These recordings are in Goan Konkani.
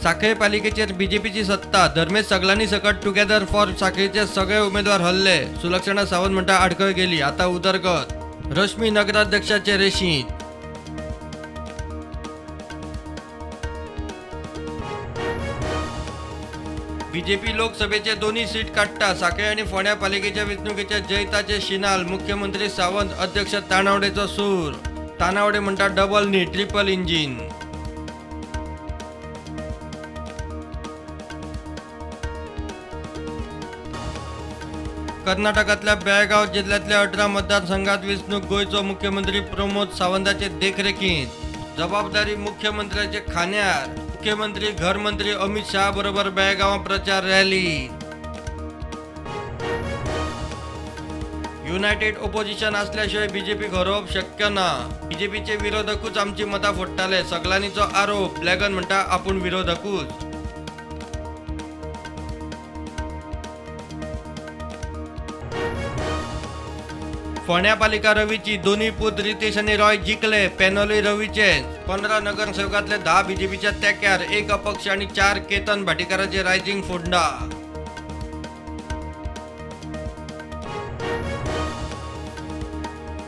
साखळे पालिकेचेर बीजेपीची सत्ता. धर्मेश सगलांनी सकट टुगेदर फॉर साखळीचे सगळे उमेदवार हल्ले. सुलक्षणा सावंत म्हणटा आडखळ गेली, आता उदरगत. रश्मी नगराध्यक्षाचे रेशींत. बीजेपी लोकसभेचे दोन्ही सीट काडटा. साखळे आनी फोंड्या पालिकेच्या वेंचणुकेच्या जैताचे शिनाल. मुख्यमंत्री सावंत, अध्यक्ष तानावडेचो सूर. तानावडे म्हणटा डबल न्ही ट्रिपल इंजीन. कर्नाटकातल्या बेळगाव जिल्ह्यातल्या 18 मतदारसंघात वेंचणूक. गोंयचो मुख्यमंत्री प्रमोद सावंताचे देखरेखीत. जबाबदारी मुख्यमंत्र्याचे खांद्यार. मुख्यमंत्री घरमंत्री अमित शहा बरोबर बेळगावां प्रचार रॅली. युनायटेड ओपोजिशन असल्याशिवाय बीजेपीक हरोवप शक्य ना. बीजेपीचे विरोधकूच आमची मतां फोडटाले, सगलांनीचो आरोप. ब्लॅगन म्हणटा आपूण विरोधकूच. फोंड्या पालिका रवीची, दोन्ही पूत रितेश आनी रॉय जिखले. पॅनलूय रवीचेच. 15 नगरसेवकांतले 10 बीजेपीच्या तेक्यार, 1 अपक्ष आनी 4 केतन भाटीकाराचे रायझिंग फोंडा.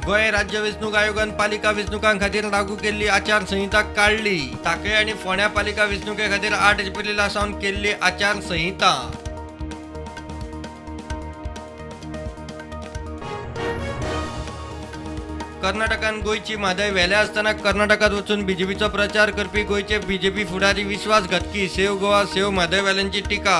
गोंय राज्य वेंचणूक आयोगान पालिका वेंचणुकां खातीर लागू केल्ली आचारसंहिता काडली. साखळे आनी फोंड्या पालिका वेंचणुके खातीर 8 एप्रिला सावन केल्ली आचारसंहिता. कर्नाटकान गोंयची म्हादय व्हेल्या आसतना कर्नाटकात वचून बीजेपीचो प्रचार करपी गोंयचे बीजेपी फुडारी विश्वासघातकी. सेव्ह गोवा सेव्ह म्हादयवाल्यांची टिका.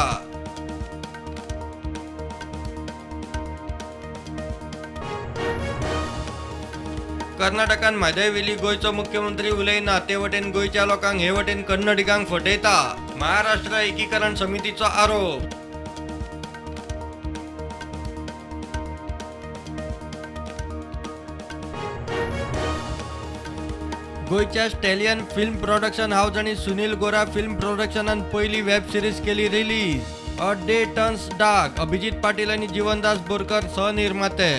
कर्नाटकान म्हादय व्हेली, गोंयचो मुख्यमंत्री उलयना. ते वटेन गोंयच्या लोकांक, हे वटेन कन्नडिगांक फटयता. महाराष्ट्र एकीकरण समितीचो आरोप. गोंयच्या स्टॅलियन फिल्म प्रोडक्शन हाऊस आनी सुनील गोरा फिल्म प्रोडक्शनान पयली वेब सिरीज केली release. A day turns dark. Abhijit Patil आनी जीवनदास बोरकर सहनिर्माते.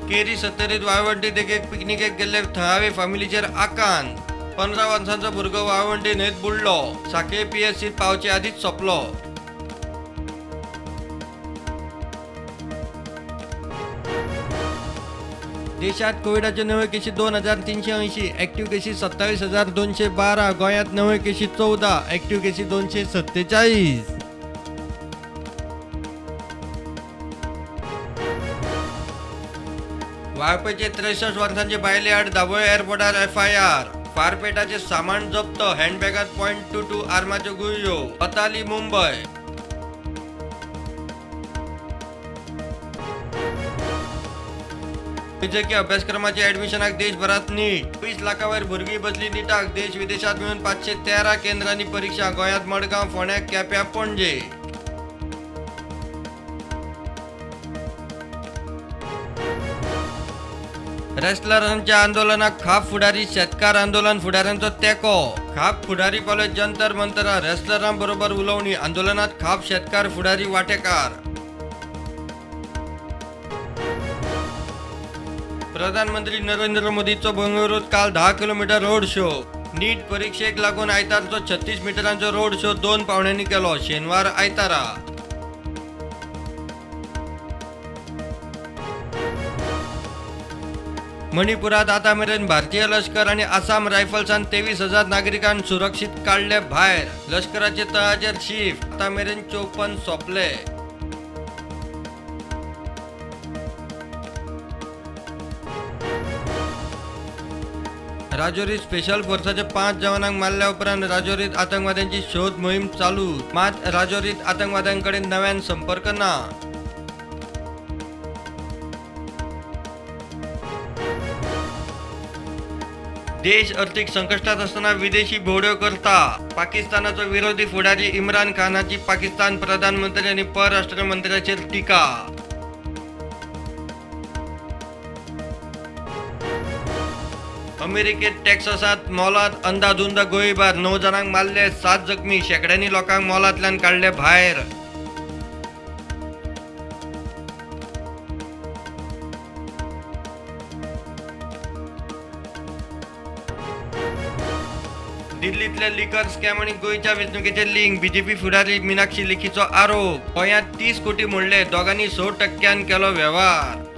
केरी सत्तरीत वाळवंटी देगेक पिकनिकेक गेल्ले थळावे फामिलीचेर आकांत. 15 वर्सांचो भुरगो वाळवंटी न्हंयेत बुडलो. साखळे पीएससीत पावचे आदींच सोंपलो. देशात कोविडाच्यो नव्यो केशी 2380, ऍक्टिव्ह केशी 27,212. गोंयांत नव्यो केशी 14, ऍक्टिव्ह केशी 247. वाळपयचे 63 वर्सांचे बायले आड दाबोळे एअरपोर्टार एफआयआर. फारपेटाचे सामान जप्त. हँडबॅगात 0.22 आर्माच्यो गुळयो. अताली मुंबय. वैजकी अभ्यासक्रमाच्या ऍडमिशनाक देशभरात नीट. 20 लाखां वयर भुरगीं बसली नीटाक. देश विदेशात मेळून 513 केंद्रांनी परीक्षा. गोंयांत मडगांव, फोंड्या, केप्यां, पणजे. रेस्लरांच्या आंदोलनाक खाप फुडारी, शेतकार आंदोलन फुडाऱ्यांचो तेंको. खाप फुडारी पावले जंतर मंतरार. रेस्लरां बरोबर उलोवणी. आंदोलनात खाप शेतकार फुडारी वांटेकार. प्रधानमंत्री नरेंद्र मोदीचो बंगळुरूत काल 10 किलोमीटर रोड शो. नीट परीक्षेक लागून आयतारचो 36 मिटरांचो रोड शो 2 पावण्यांनी केलो. शेनवार आयतारा. मणिपुरात आतां मेरेन भारतीय लश्कर आनी आसाम रायफल्सान 23,000 नागरिकांक सुरक्षीत काडले भायर. लश्कराचे तळाचेर शिफ्ट. आतां मेरेन 54 सोंपले. राजौरीत स्पेशल फोर्साच्या 5 जवानांक मारल्या उपरांत राजौरीत आतंकवाद्यांची शोध मोहीम चालू. मात राजौरीत आतंकवाद्यांकडेन नव्यान संपर्क ना. देश अर्थीक संकश्टात असताना विदेशी भोवड्यो करता. पाकिस्तानाचो विरोधी फुडारी इम्रान खानाची पाकिस्तान प्रधानमंत्री आनी परराष्ट्र मंत्र्याचेर टिका. अमेरिकेत टेक्सासात मॉलात अंदाधुंद गोळीबार, 9 जाणांक मारले, 7 जखमी, शेकड्यांनी लोकांक मॉलांतल्यान काडले भायर. दिल्लीतले लिकर स्कॅम आनी गोंयच्या वेंचणुकेचे लिंक, बीजेपी फुडारी मिनाक्षी लेखीचो आरोप. गोंयांत 30 कोटी मोडले, दोगांनी 6% केलो वेव्हार.